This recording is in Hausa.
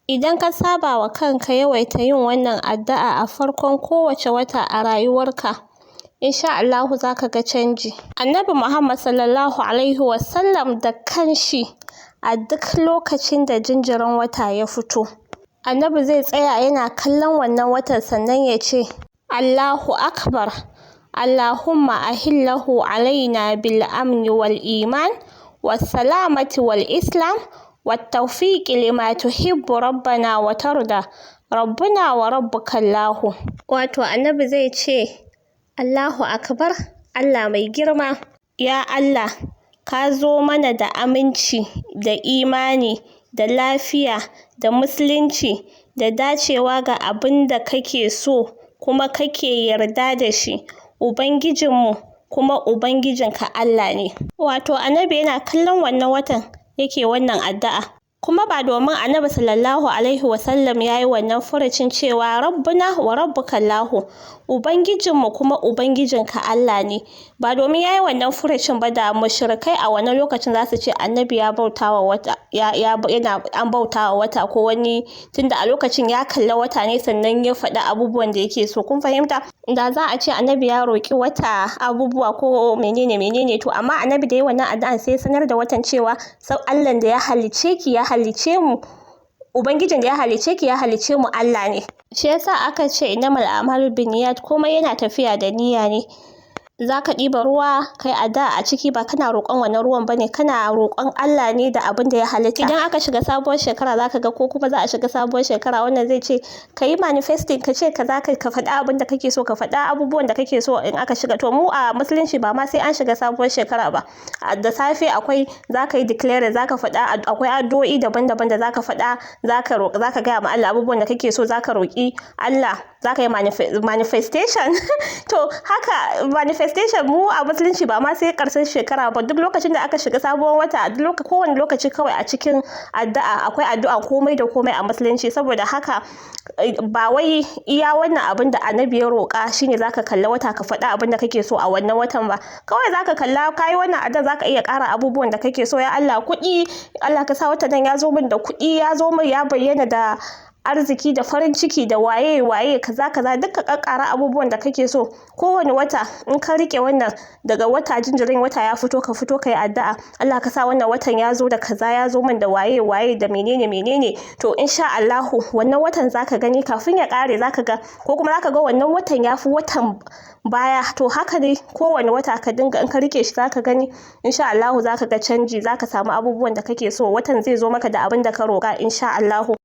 Idan ka saba wa kanka yawaita yin wannan addu'a a farkon kowace wata a rayuwarka, insha Allahu zaka ga canji. Annabi Muhammad sallallahu alaihi wasallam da kanshi, a duk lokacin da jinjirin wata ya fito, Annabi zai tsaya yana kallon wannan watan, sannan ya ce, "Allahu akbar, Allahumma ahillahu alaina bil amni wal iman was salamati wal islam wat tawfiqi lima tuhibbu rabbana wa tarda, rabbuna wa rabbuka Allahu." Wato Annabi zai ce, "Allahu akbar, Allah mai girma, ya Allah, ka zo mana da aminci da imani da lafiya da musulunci da dacewa ga abin da kake so kuma kake yarda da shi, Ubangijinmu kuma Ubangijinka Allah ne." Wato Annabi yana kallon wannan watan yake wannan addu'a. Kuma ba domin Annabi sallallahu alaihi wasallam ya yi wannan furucin cewa "Rabbuna wa rabbuka Allahu", Ubangijinmu kuma Ubangijinka Allah ne, ba domin ya yi wannan furucin ba, da mushrikai a wannan lokacin za su ce Annabi ya bauta wa wata, ya yana an bauta wa wata ko wani, tunda a lokacin ya kalla wata ne sannan ya faɗi abubuwan da yake so. Kun fahimta? Da za a ce Annabi ya roƙi wata abubuwa ko menene menene. To amma Annabi da ya wannan addu'an, sai ya sanar da watan cewa sau Allahn da ya halicce ki ya halicce mu, Ubangijin da ya halicce ki ya halicce mu Allah ne. Shi yasa aka ce innamal a'malu binniyat, komai yana tafiya da niyya ne. Za ka ɗiba ruwa kai addu'a a ciki, ba kana roƙon wannan ruwan bane, kana roƙon Allah ne da abin da ya halitta. Idan aka shiga sabuwar shekara, zaka ga, ko kuma za a shiga sabuwar shekara, wannan zai ce ka yi manifesting, ka ce kaza, ka faɗi abin da kake so, ka faɗa abubuwan da kake so in aka shiga. To mu a musulunci ba ma sai an shiga sabuwar shekara ba. Da safe akwai za ka yi declare, za ka faɗa, akwai addu'o'i daban-daban da za ka faɗa, za ka roƙa, za ka gaya ma Allah abubuwan da kake so, za ka roƙi Allah, za ka yi manifestation. To haka manifestation mu a musulunci ba ma sai ƙarshen shekara ba, duk lokacin da aka shiga sabuwar wata, duk kowane lokaci kawai a cikin addu'a akwai addu'a, komai da komai a musulunci. Saboda haka ba wai iya wannan abin da Annabi ya roƙa shine zaka kalla wata ka faɗa abin da kake so a wannan watan ba. Kawai zaka kalla, kayi wannan addu'a, zaka iya ƙara abubuwan da kake so. Ya Allah, kuɗi, Allah ka sa watan nan ya zo min da kuɗi, ya zo min, ya bayyana da arziki da farin ciki da waye waye, kaza kaza, duk ka kakkara abubuwan da kake so. Kowane wata in ka rike wannan, daga wata jinjirin wata ya fito, ka fito ka yi addu'a, "Allah ka sa wannan watan ya zo da kaza, ya zo min da waye waye da menene menene." To insha Allahu wannan watan zaka gani kafin ya kare, zaka ga, ko kuma zaka ga wannan watan ya fi watan baya. To haka ne kowane wata ka dinga, in ka rike shi, zaka gani insha Allahu zaka ga canji, zaka samu abubuwan da kake so, watan zai zo maka da abin da ka roƙa insha Allahu.